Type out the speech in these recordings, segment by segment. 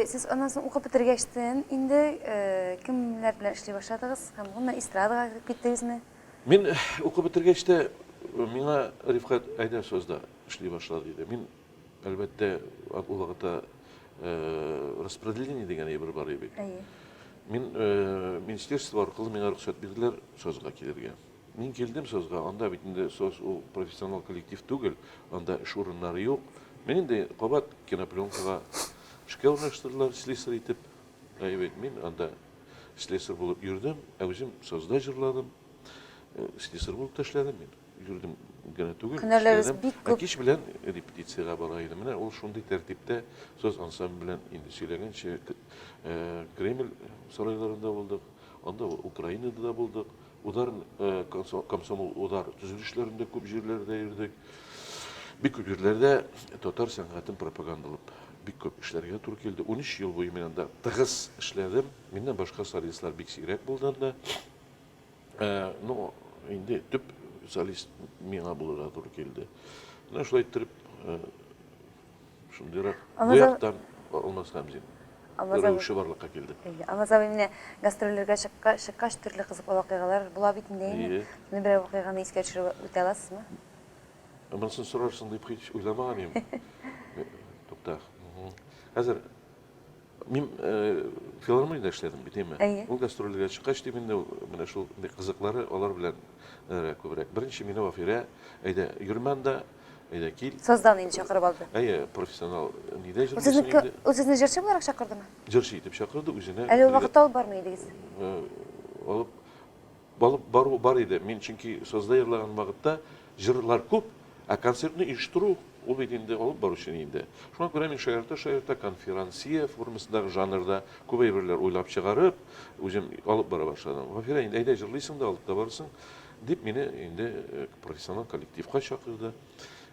абый, сез аннан соң укып бетергәчтен инде кемнәр белән эшли башладыгыз һәм гомумән эстрадага кереп киттегезме? Мин укып бетергәч тә миңа Рифкать әйдә СОЗда эшли башла диде. Мин, әлбәттә, ул вакытта распределение дигән әйбер бар иде бит. Әйе. Мин министерство аркылы миңа рөхсәт бирделәр СОЗга килергә. Мин килдем СОЗга, анда бит инде СОЗ ул профессионал коллектив түгел, анда эш урыннары юк. Мин инде кабат кинопленкага эшкә урнаштырдылар, слесарь итеп. Әйе бит, мин анда слесарь булып йөрдем, ә үзем СОЗда җырладым. Слесарь булып та эшләдем мин. Йөрдем генә түгел, Һөнәрләрегез эшләдем. бик Ә күп. кич белән репетициягә бара идем. Менә ул шундый тәртиптә СОЗ ансамбле белән инде сөйләгәнчә, Кремль сарайларында булдык, анда Украинада да булдык. Удар, комсомол удар төзелешләрендә күп җирләрдә йөрдек. Бик күп җирләрдә татар сәнгатен пропагандалап бик күп эшләргә туры килде. 13 ел буе мин анда тыгыз эшләдем. Миннән башка солистлар бик сирәк булды анда. Ну, инде төп солист миңа булырга туры килде. Менә шулай иттереп, шундыйрак бу яктан Алмаз Хәмзин рәвеше барлыкка килде. Алмаз абый, менә гастрольләргә чыккач төрле кызыклы вакыйгалар була бит инде, әйеме? Менә берәр вакыйганы искә төшереп үтә аласызмы? Монысын сорарсың дип һич уйламаган идем. Тукта. Хәзер Мин филармониядә эшләдем бит, әйме? Әйе. Ул гастрольгә чыккач дип инде менә шул кызыклары алар белән күбрәк. Беренче мине Вафирә, әйдә, йөрмә анда, әйдә кил. Саздан инде чакырып алды. Әйе, профессионал нидә җырлыйсың инде. Ул сезне җырчы буларак чакырдымы? Җырчы итеп чакырды, үзенә. Әле ул вакытта алып бармый идегез? Алып Алып бару бар иде. Мин чөнки сазда җырлаган вакытта җырлар күп, ә концертны оештыру ул бит инде алып баручы инде. Шуңа күрә мин шаярта-шаярта конферансье формасындагы жанрда күп әйберләр уйлап чыгарып, үзем алып бара башладым. Вафирә инде әйдә җырлыйсың да алып та барырсың дип мине инде профессионал коллективка чакырды.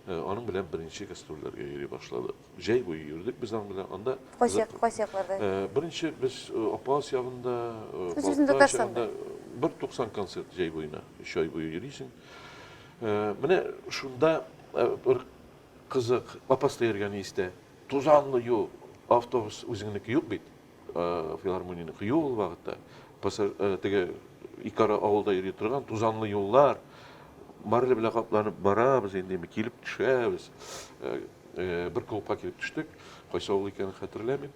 Аның белән беренче гастрольләргә йөри башладык. Җәй буе йөрдек без аның белән. Анда Кайсы як, кайсы якларда? Беренче без Апас ягында, Үзебезнең Балтач Татарстанда. ягында бер 90 концерт җәй буена, өч ай буе йөрисең. Менә шунда бер кызык, Апаста йөргән истә. Тузанлы юл, автобус үзеңнеке юк бит. Филармониянеке юк ул вакытта. Теге икара авылда йөри торган тузанлы юллар, марля белән капланып барабыз инде, килеп төшәбез. Бер клубка килеп төштек. Кайсы авыл икәнен хәтерләмим.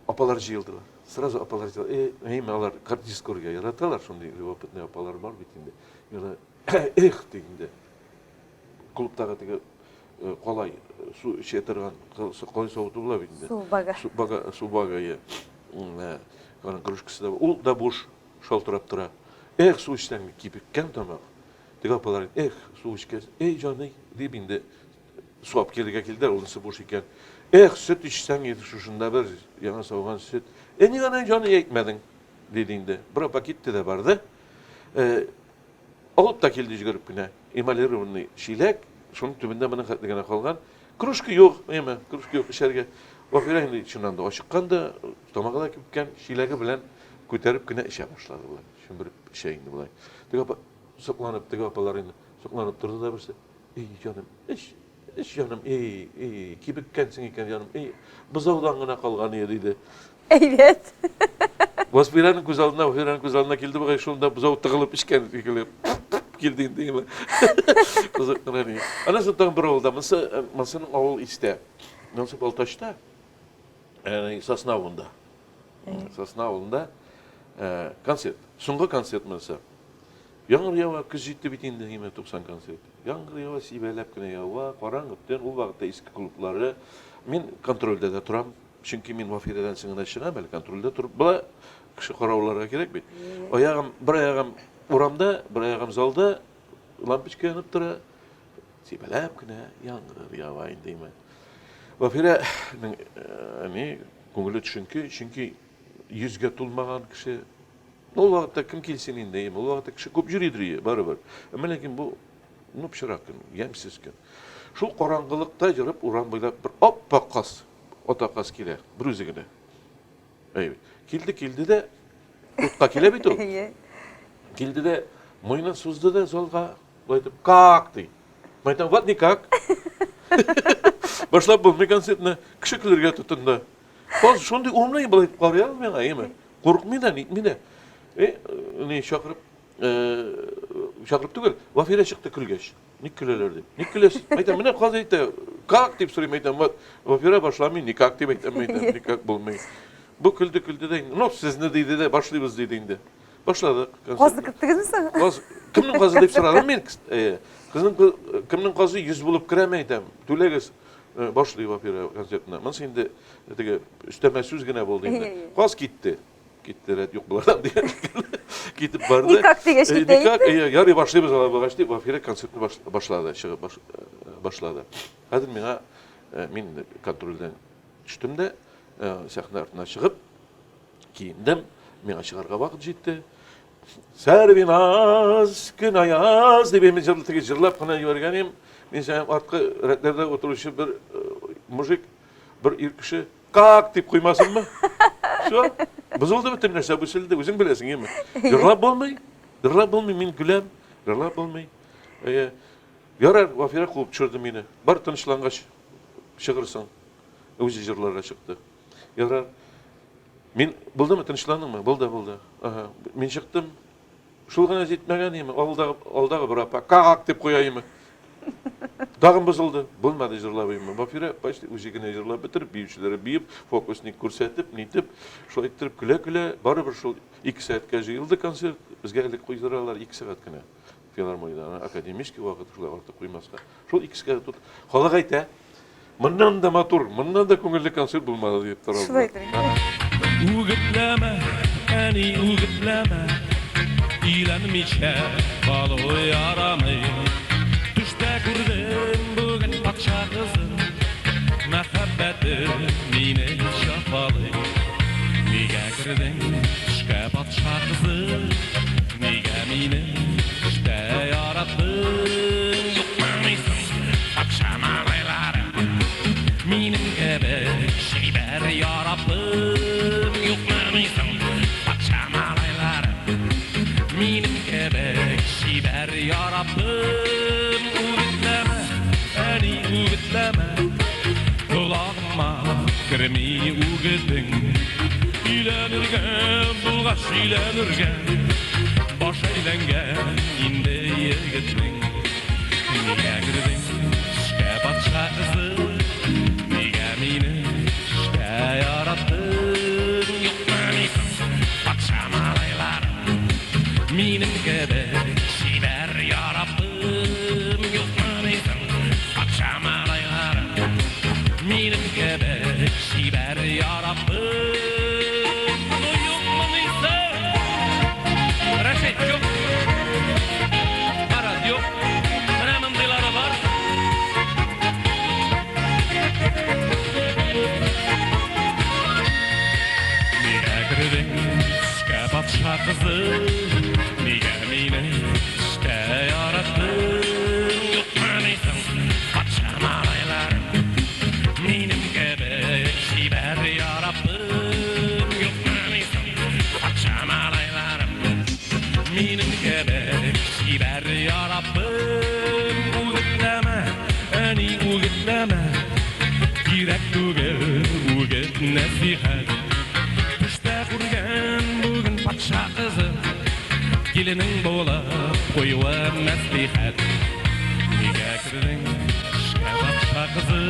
Апалар җыелдылар. Сразу апалар җыелды. Әйме, алар картист күрергә яраталар, шундый любопытный апалар бар бит инде. Миңа эх ди инде. Клубтагы теге калай су эчә торган калай савыты була бит инде. Су бага. Су бага, су бага, иә. Аның кружкасы да ул да буш шалтырап тора. Эх, су эчсәң кипеккән тамак. Теге апалар, эх, су эчкәч, эй, җаный, дип инде су алып килергә килделәр, унысы буш икән. Эх, сөт эчсәң иде шушында бер яңа сауган сөт. Э, ник аны җаный әйтмәдең? диде инде. Бер апа китте дә барды. Алып та килде йөгереп кенә. Эмалированный чиләк, шуның төбендә моның хәтле генә калган. Кружка юк, әйме, кружка юк эчәргә. Вафирә инде чыннан да ачыккан да, тамагы да кипкән, чиләге белән күтәреп кенә эчә башлады болай. Чөмереп эчә инде болай. Теге апа сокланып, теге апалар инде сокланып торды да берсе. Эй, җаным, эч, эч, җаным, эй, эй, кибеккәнсең икән, җаным, эй, бозаудан гына калган иде, диде. Әйбәт. Васфираның күз алдына, Васфираның күз алдына килде бугай, шунда бозау тыгылып эчкән шикелле. Килде инде инде. Кызык кына ни. Аннан соң тагын бер авылда, монысы, монысының авыл истә. Монысы Балтачта, Сосна авылында. Сосна авылында концерт. Соңгы концерт монысы. Яңгыр ява, көз җитте бит инде, имә 90 концерт. Яңгыр ява, сибәләп кенә ява, караңгы төн, ул вакытта иске клублары. Мин контрольдә дә торам, чөнки мин Вафирәдән соң гына чыгам әле, контрольдә торып була, кеше карауларга кирәк бит. Аягым, бер аягым урамда, бер аягым залда, лампочка янып тора, сибәләп кенә яңгыр ява инде, имә. Вафирәнең ни, күңеле төшенке, чөнки йөзгә тулмаган кеше. Ул вакытта кем килсен инде, ул вакытта кеше күп йөридер ие, барыбер. Әмма ләкин бу, ну, пычрак көн, ямьсез көн. Шул караңгылыкта йөреп, урам буйлап бер ап-ак каз, ата каз килә, бер үзе генә. Әйе. Килде, килде дә, утка килә бит ул. Әйе. Килде дә, муенын сузды да залга, былай итеп, как ди. Мин әйтәм, вот никак. Башлап булмый концертны, кеше көлергә тотынды. Каз шундый умный болай карый алмый миңа, әйеме? Курыкмый да, нитми дә. Э, ни чакырып, э, чакырып түгел, Вафирә чыкты көлгәч. Ник көләләр дип. Ник көләсез? Әйтәм, менә каз әйтә, как дип сорыйм, әйтәм, вот Вафирә башламый, никак дип әйтәм, әйтәм, никак булмый. Бу көлде, көлде дә, ну, сезне диде дә, башлыйбыз диде инде. Башладык. Казны керттегезме соң? Каз, кемнең казы дип сорадым мин. Э, кызның кемнең казы 100 булып керәме әйтәм. Түләгез. Э, башлый Вафира концертны. Монысы инде теге өстәмә сүз генә булды инде. Каз китте. Китте, рәт юк болардан дигән шикелле. Китеп барды. Никак дигәч э, китә Никак, ярый башлыйбыз алай булгач дип Вафира концертны башлады, чыгып башлады. Хәзер миңа мин контрольдән төштем дә, сәхнә артына чыгып, Киендем, миңа чыгарга вакыт җитте. Сәрвиназ, көн аяз дип мин җырлы теге җырлап кына җибәргән идем. Мин сәям арткы рәтләрдә утыручы бер э, мужик, бер ир кеше как дип куймасынмы? Все, бозылды бөтен нәрсә, бүселде, үзең беләсең, яме. Җырлап булмый, җырлап булмый, мин көләм, җырлап булмый. Әйе. Ярар, Вафира куып төшерде мине. Бар тынычлангач чыгырсың. Үзе җырларга чыкты. Ярар. Мин булдымы, тынычландыңмы? Булды, булды. Ага. Мин чыктым. Шул гына җитмәгән име? Алдагы, алдагы бер апа как дип куя име? Тагын бозылды. Булмады җырлап име. Вафира почти үзе генә җырлап бетереп, биючеләре биеп, фокусник күрсәтеп, нитеп, шулай иттереп көлә-көлә, барыбер шул 2 сәгатькә җыелды концерт. Безгә элек куйдыралар 2 сәгать кенә. Филармониядә академический вакыт шулай артык куймаска. Шул икесенә тут халык әйтә, моннан да матур, моннан да күңелле концерт булмады дип торалар. Шулай дим. Үгетләмә, әни, үгетләмә, өйләнмичә калу ярамый. Төштә күрдем бүген патша кызын, мәхәббәте мине җәфалый. Нигә кердең төшкә, патша кызы, нигә мине төштә яраттың? Юкмыни соң патша малайлары, минем кебек чибәр яраббым? Юкмыни соң патша малайлары, минем кебек чибәр яраббым? Үгетләмә, әни, үгетләмә, колагыма керми үгетең. Өйләнергә булгач өйләнергә, баш әйләнгән инде егетнең. Нигә кердең төшкә, патша кызы, нигә мине төштә яраттың? Юкмыни соң патша малайлары, минем кебек чибәр яраббым? Юкмыни соң патша малайлары, минем кебек чибәр яраббым? Ну юкмыни соң? Рәшит, юк. Марат, юк. Менә мондыйлары бар. Нигә кердең төшкә, патша кызы? Нигә мине төштә яраттың? Юкмыни соң патша малайлары? Минем кебек чибәр яраббым? Юкмыни соң патша малайлары? Минем кебек чибәр яраббым? Үгетләмә, әни, үгетләмә, кирәк түгел үгет нәсихәт. Төштә күргән бүген патша кызы, киленең булып куюы мәслихәт. Нигә кердең төшкә, патша кызы,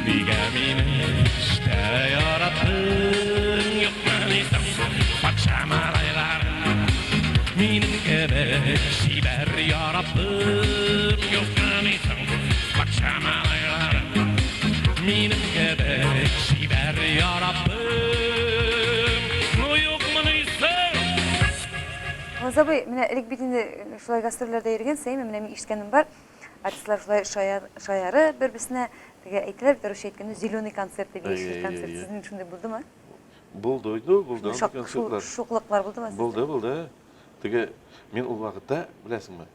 нигә мине төштә яраттың? Юкмыни соң патша малайлары, минем кебек чибәр яраббым? Юкмыни соң патша малайлары, минем кебек чибәр яраббым? Ну юкмыни соң? Гаваз абый, менә элек бит инде шулай гастрольләрдә йөргәнсез, әйеме? Менә мин ишеткәнем бар, артистлар шулай шаярып бер-берсенә, теге әйтәләр бит, русча әйткәндә, зеленый концерт дип, яшел концерт. Сезнең шундый булдымы? Булды, ну, булды андый концертлар. Шуклыклар булдымы сездә? Булды, булды. Теге, мин ул вакытта, беләсеңме,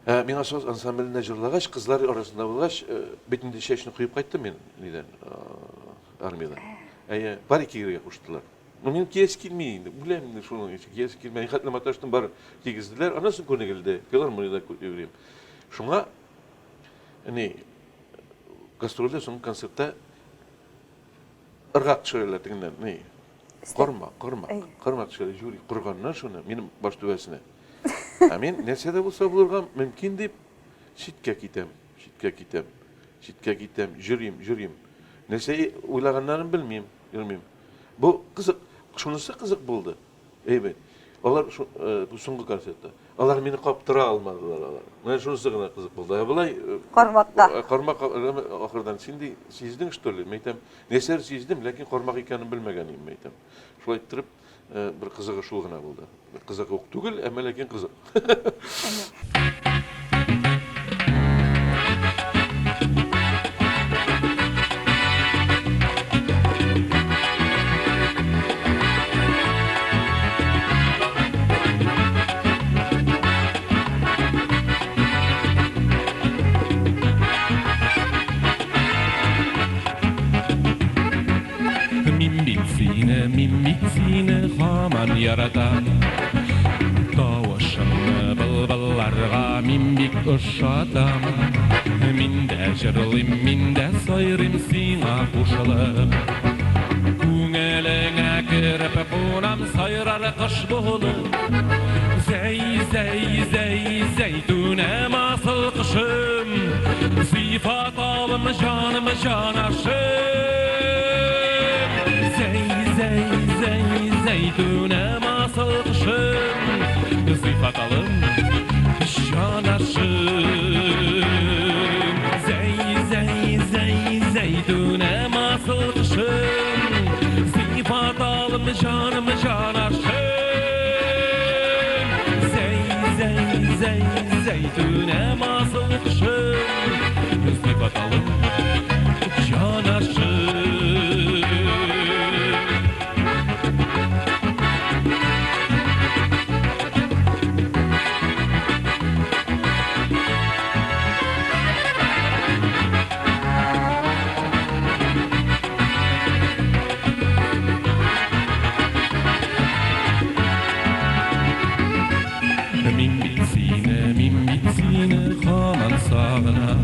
ә, миңа соз ансамблендә җырлагач, кызлар арасында булгач, э, бит инде чәчне коеп кайттым мин нидән, э, армиядән. Әйе, парик кигергә куштылар. Ну, минем киясе килми инде, үләм инде шуның өчен, киясе килми. Хәтле маташтым, бар кигезделәр, аннан соң күнегелде. Филармониядә йөрим. Шуңа, ни, гастрольдә соң концертта. Ыргак төшерәләр тегеннән, ни? Кармак, кармак. Кармак төшерәләр, жюри корганнар шуны минем баш түбәсенә. Ә мин нәрсә дә булса булырга мөмкин дип читкә китәм, читкә китәм, читкә китәм, йөрим, йөрим. Нәрсә уйлаганнарын белмим, йөрмим. Бу кызык, шунысы кызык булды. Әйбәт. Алар э, бу соңгы концертта. Алар мине каптыра алмадылар алар. Менә шунысы гына кызык булды. Ә болай э, кармакка. Э, кармак ахырдан син ди сиздең что ли? Мәйтәм, нәрсәләр сиздем, ләкин кармак икәнен белмәгән идем, мәйтәм. Шулай иттереп, бер кызыгы шул гына булды. Кызык ук түгел, әмма ләкин кызык. Мин бит сине, мин бит сине һаман яратам. Тавышыңны былбылларга мин бик ошатам. Мин дә җырлыйм, мин дә сайрыйм сиңа кушылып. Күңелеңә кереп кунам сайрар кош булып. Зәй, зәй, зәй, зәйтүнәм асыл кошым. Сыйфат алым җаным җанашым. Зәй, зәй, зәй, зәйтүнәм асыл кошым. Сыйфат алым җанашым. Зәй, зәй, зәй, зәйтүнәм асыл кошым. Сыйфат алым җаным җанашым. Зәй, зәй, зәй, зәйтүнәм асыл кошым. Сыйфат алым җанашым. Мин бит сине, мин бит сине һаман сагынам.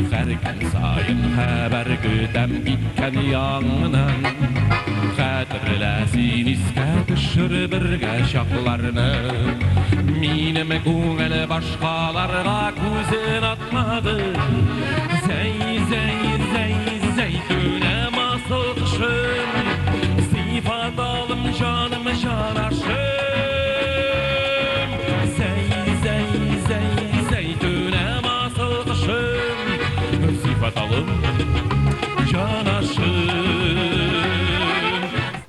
Һәр көн саен хәбәр көтәм киткән ягыңнан. Хәтерлә син искә төшер бергә чакларны. Минем күңел башкаларга күзен атмады. Зәй, зәй, зәй, зәйтүнәм асыл кошым. Сыйфат алым җаным җанашым. Зәй, зәй, зәй, зәйтүнәм асыл кошым. Сыйфат алым җанашым.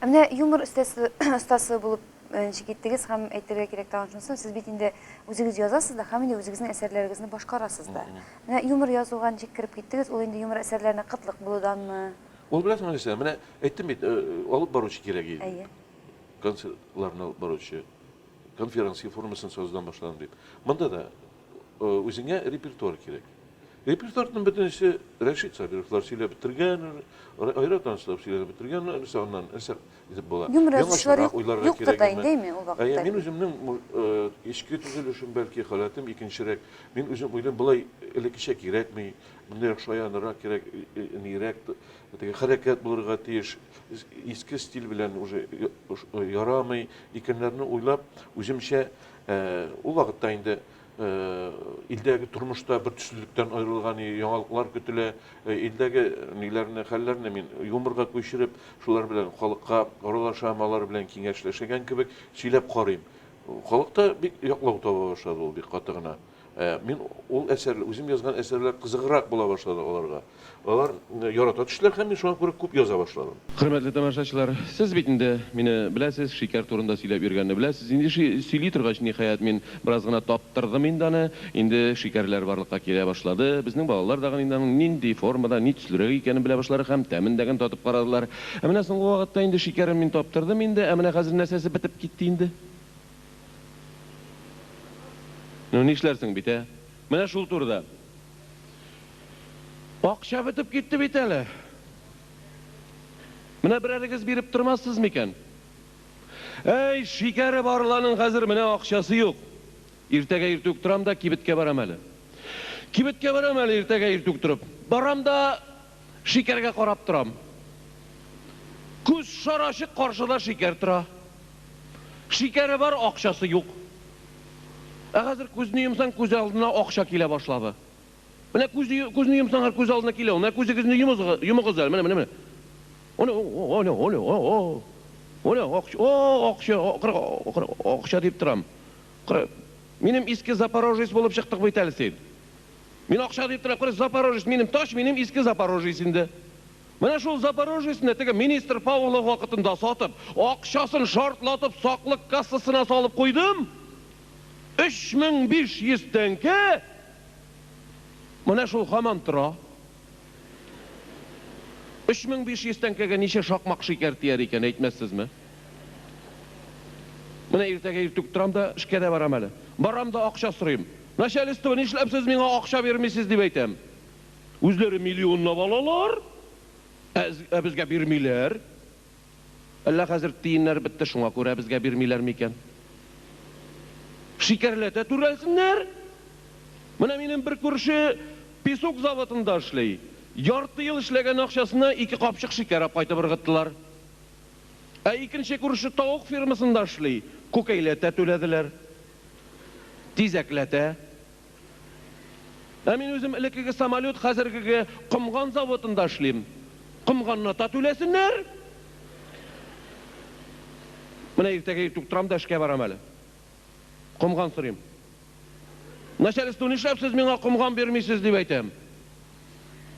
Ә менә юмор остасы, остасы булып э, ничек киттегез һәм әйтергә кирәк тагын шунысын, сез бит инде үзегез язасыз да һәм инде үзегезнең әсәрләрегезне башкарасыз да. Менә юмор язуга ничек кереп киттегез? Ул инде юмор әсәрләренә кытлык булуданмы? Ул беләсеңме нәрсә? Менә әйттем бит, э, алып баручы кирәк иде. Әйе. Концертларны алып баручы, конференция формасын саздан башладым дип. Монда да э, үзеңә репертуар кирәк. Репертуарның бөтенесе Рәшит Сабировлар сөйләп бетергән, Айрат Ансылов сөйләп бетергән, нәрсә аннан нәрсә итеп була. Юмор язучылар Яңачарак юк, уйларга юктыр да кирәк инде, әйме, ул Әйе, вакытта. мин үземнең э, эчке төзелешем бәлки халәтем икенчерәк. Мин үзем уйлыйм, болай элеккечә кирәкми, мондыйрак шаянырак кирәк, нирәк, теге хәрәкәт булырга тиеш, иске стиль белән уже ярамый икәннәрне уйлап, үземчә ул вакытта инде илдәге тормышта бер төслелектән аерылган яңалыклар көтелә, илдәге ниләрне, хәлләрне мин юморга күчереп, шулар белән халыкка аралашам, алар белән киңәшләшәгән кебек сөйләп карыйм. Халыкта бик яклау таба башлады ул бик каты гына. Мин ул әсәр, үзем язган әсәрләр кызыграк була башлады аларга. Алар ярата төштеләр һәм мин шуңа күрә күп яза башладым. Хөрмәтле тамашачылар, сез бит инде мине беләсез, шикәр турында сөйләп йөргәнне беләсез. Инде сөйли торгач, ниһаять, мин бераз гына таптырдым инде аны. Инде шикәрләр барлыкка килә башлады. Безнең балалар дагын инде аның нинди формада, ни төслерәк икәнен белә башлары һәм тәмен дәген татып карадылар. Ә менә соңгы вакытта инде шикәрен мин таптырдым инде, ә менә хәзер нәрсәсе бетеп китте инде? Ну, нишләрсең бит, ә? Менә шул турыда. Акча бетеп китте бит әле. Менә берәрегез биреп тормассыз микән? Әй, шикәре бар ланың хәзер менә акчасы юк. Иртәгә иртүк торам да кибеткә барам әле. Кибеткә барам әле иртәгә иртүк торып. Барам да шикәргә карап торам. Күз шар ачык, каршыда шикәр тора. Шикәре бар, акчасы юк. Ә хәзер күзне йомсаң, күз алдына акча килә башлады. Менә күз, күзне йомсаң, һәр күз алдына килә ул. Менә күзегезне йомыгыз, йомыгыз әле. Менә, менә, менә. Менә, о, о, о, о, о, о, акча, о, акча, кара, акча дип торам. Кара, минем иске Запорожец булып чыктык бит әле син. Мин акча дип торам, кара, Запорожец, минем тач, минем иске Запорожец инде. Менә шул Запорожецны теге министр Павлов вакытында сатып, акчасын шартлатып саклык кассасына салып куйдым. 3500 тәңкә! Менә шул һаман тора. 3500 тәңкәгә ничә шакмак шикәр тияр икән, әйтмәссезме? Менә иртәгә иртүк торам да, эшкә дә барам әле. Барам да акча сорыйм. Начальство, нишләп сез миңа акча бирмисез, дип әйтәм. Үзләре миллионлап алалар, ә безгә бирмиләр. Әллә хәзер тиеннәр бетте, шуңа күрә безгә бирмиләр микән? Шикәрләтә түләсеннәр! Менә минем бер күрше песок заводында эшли. Ярты ел эшләгән акчасына ике капчык шикәр алып кайтып ыргыттылар. Ә икенче күрше тавык фермасында эшли, күкәйләтә түләделәр. Тизәкләтә. Ә мин үзем элеккеге самолет, хәзергеге комган заводында эшлим. Комганны та түләсеннәр! Менә иртәгә иртүк торам да эшкә барам әле. Комган сорыйм. Начальство, нишләп сез миңа комган бирмисез, дип әйтәм.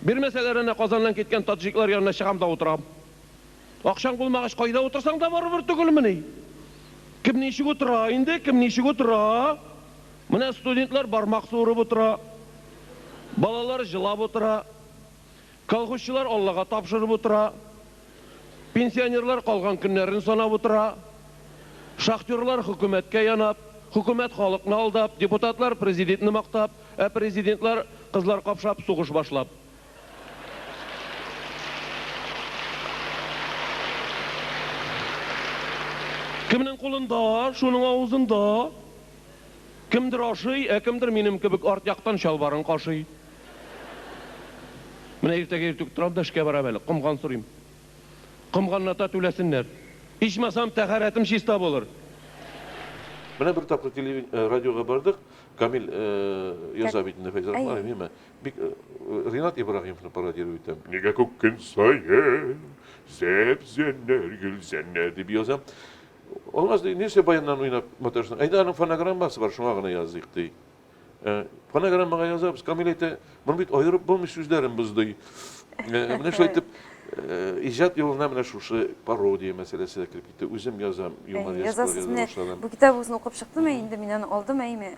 Бирмәсәләр, әнә Казаннан киткән таджиклар янына чыгам да утырам. Акчаң булмагач, кайда утырсаң да барыбер түгелмени? Кем ничек утыра инде, кем ничек утыра? Менә студентлар бармак суырып утыра, балалар җылап утыра, колхозчылар Аллага тапшырып утыра, пенсионерлар калган көннәрен санап утыра, шахтерлар хөкүмәткә янап, хөкүмәт халыкны алдап, депутатлар президентны мактап, ә президентлар кызлар капшап сугыш башлап. Кемнең кулында, шуның авызында. Кемдер ашый, ә кемдер минем кебек арт яктан чалбарын кашый. Менә иртәгә иртүк торам да эшкә барам әле, комган сорыйм. Комганната түләсеннәр. Ичмасам, тәһарәтем чиста булыр. Менә бер тапкыр телевидение, э, радиога бардык. Камил э, яза бит инде Фәйзрахманов, әйеме? Бик Ринат Ибраһимовны пародировать итәм. Нигә күк көн саен зәп-зәннәр, гөлзәннәр дип язам. Алмаз ди, нәрсә баяннан уйнап маташасың? Әйдә, аның фонограммасы бар, шуңа гына языйк, ди. Фонограммага язабыз. Камил әйтә, моны бит аерып булмый, сүзләрен боз, ди. Менә шулай итеп, иҗат юлына менә шушы пародия мәсьәләсе дә кереп китте. Үзем язам, юморесклар яза башладым. Бу китабыгызны укып чыктым инде, мин аны алдым, әйме.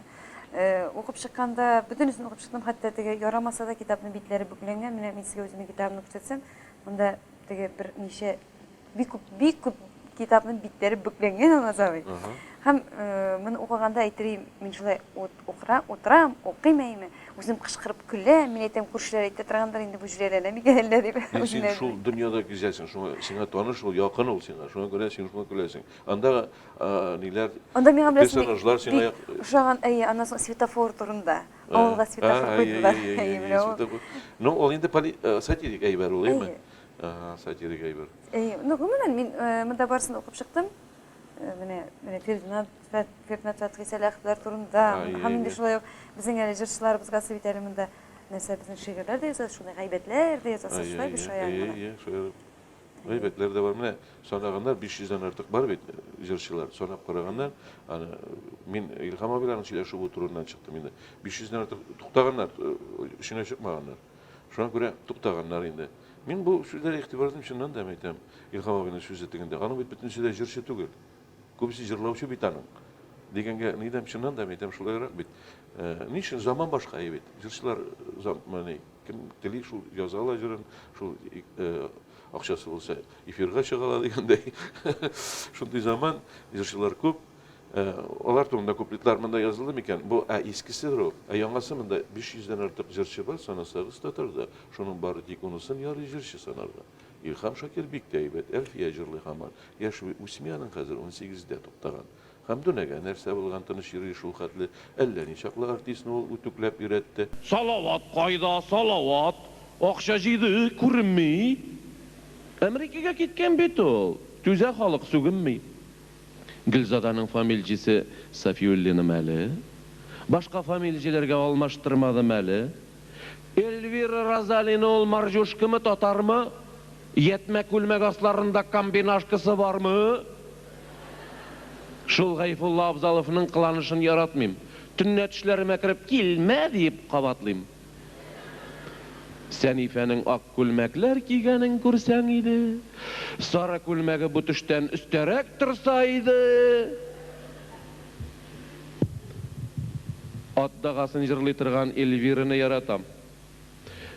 Укып чыкканда, бөтенесен укып чыктым, хәтта теге ярамаса да китапның битләре бөкләнгән. Менә мин сезгә үземнең китабымны күрсәтсәм, монда теге берничә бик күп, бик күп китапның битләре бөкләнгән, Алмаз абый. Һәм моны укыганда әйтер идем, мин шулай утыра, утырам, укыйм әйме, үзем кычкырып көләм, мин әйтәм, күршеләр әйтә торгандыр инде, бу җүләрләнә микән әллә дип. Син шул дөньяда гизәсең, шуңа сиңа таныш ул, якын ул сиңа, шуңа күрә син шуңа көләсең. Анда ниләр, Анда миңа беләсең, персонажлар сиңа бик ошаган, әйе, аннан соң светофор турында. Авылга светофор куйдылар. Әйе, менә ул. Ну, ул инде сатирик әйбер ул, әйеме? Сатирик әйбер. Әйе, ну, гомумән, мин монда барысын укып чыктым. Менә, менә Фердинанд, Фердинанд Фәтхи Сәлаховлар турында, һәм инде шулай ук безнең әле җырчыларыбызга бит әле монда нәрсә безнең шигырьләр дә язасыз, шундый гайбәтләр дә язасыз, шулай бит шаян гына. Әйе, шаян. Гайбәтләр дә бар. Менә санаганнар, 500 дән артык бар бит җырчылар. Санап караганнар. Аны мин Илһам абый белән сөйләшеп утыруыннан чыктым инде. 500 дән артык туктаганнар, эшенә чыкмаганнар. Шуңа күрә туктаганнар инде. Мин бу сүзләргә игътибар итәм, чыннан да әйтәм. Илһам абыйның сүзе тегендә. Аның бит бөтенесе дә җырчы түгел. Күбесе җырлаучы бит аның. Дигәнгә нидән чыннан да әйтәм, шулайрак бит. Ни өчен заман башка бит. Җырчылар заманы Кем тели, шул яза ала җырын, шул акчасы булса эфирга чыга ала дигәндәй. Шундый заман, җырчылар күп. Алар турында куплетлар монда язылды микән? Бу ә искеседер ул. Ә яңасы монда 500 дән артык җырчы бар, санасагыз татарда. Шуның бары тик унысын ярый җырчы санарга. Илһам Шакир бик тә әйбәт, Әлфия җырлый һаман. Яше үсми аның хәзер, унсигездә туктаган. Хәмдүнәгә нәрсә булган, тыныч йөри шул хәтле, әллә ничаклы артистны ул үтүкләп өйрәтте. Салават кайда, Салават? Акча җыйды, күренми. Әмрикигә киткән бит ул! Түзә халык, сүгенми. Гөлзаданың фамилҗесе Сафиуллинамы әле? Башка фамилҗеләргә алмаштырмадымы әле? Эльвира Розалина ул марҗушкамы, татармы? Ятьмә күлмәк асларында комбинашкасы бармы? Шул Гайфулла Абзаловның кыланышын яратмыйм. Төнлә төшләремә кереп, килмә, диеп кабатлыйм. Сәнифәнең ак күлмәкләр кигәнен күрсәң иде. Сары күлмәге бу төштән өстәрәк торса иде. Ат дагасын җырлый торган Эльвираны яратам.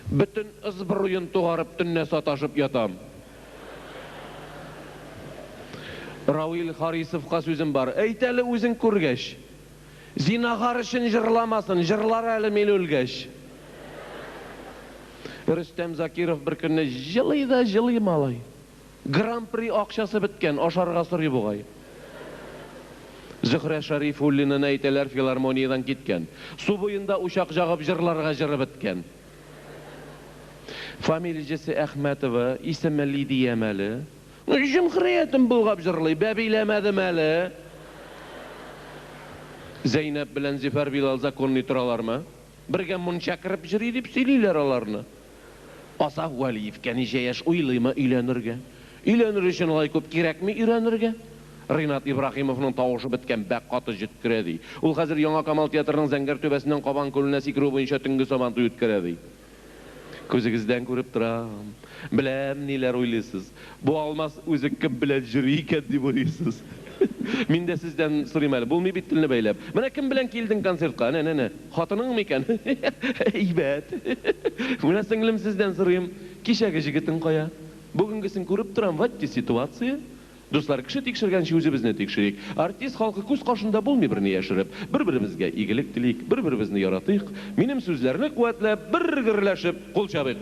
Бөтен ызбруен тугарып төнлә саташып ятам. Равил Харисовка сүзем бар. Әйт әле үзең күргәч. Зинахар өчен җырламасын, җырлар әле мин үлгәч. Рөстәм Закиров бер көнне җылый да җылый малай. Гран-при акчасы беткән, ашарга сорый бугай. Зөһрә Шәрифуллинаны әйтәләр филармониядән киткән. Су буенда учак җагып җырларга җыры беткән. Фамилиҗесе Әхмәтова, исеме Лидиям әле. Җөмхүриятен болгап җырлый, бәбиләмәдем әле. Зәйнәп белән Зөфәр Билал законный торалармы? Бергә мунча кереп җыри дип сөйлиләр аларны. Асаф Вәлиевкә ничә яшь, уйлыймы өйләнергә? Өйләнер өчен алай күп кирәкми өйрәнергә. Ринат Ибраһимовның тавышы беткән, бәк каты җөткерә, ди. Ул хәзер Яңа Камал театрының зәңгәр түбәсеннән Кабан күленә сикерү буенча төнге Сабантуй үткәрә, ди. Күзегездән күреп торам. Беләм, ниләр уйлыйсыз. Бу Алмаз үзе кем белән йөри икән дип уйлыйсыз. Мин дә сездән сорыйм әле, булмый бит телне бәйләп. Менә кем белән килдең концертка? Әнә, әнә, хатының микән? Әйбәт. Менә сеңлем сездән сорыйм, кичәге җегетең кая? Бүгенгесен күреп торам, ватти ситуация. Дуслар, кеше тикшергәнче үзебезне тикшерик. Артист халкы күз каршында булмый берни яшереп. Бер-беребезгә игелек телик, бер-беребезне яратыйк. Минем сүзләрне куәтләп, бер гөрләшеп кул чабыйк.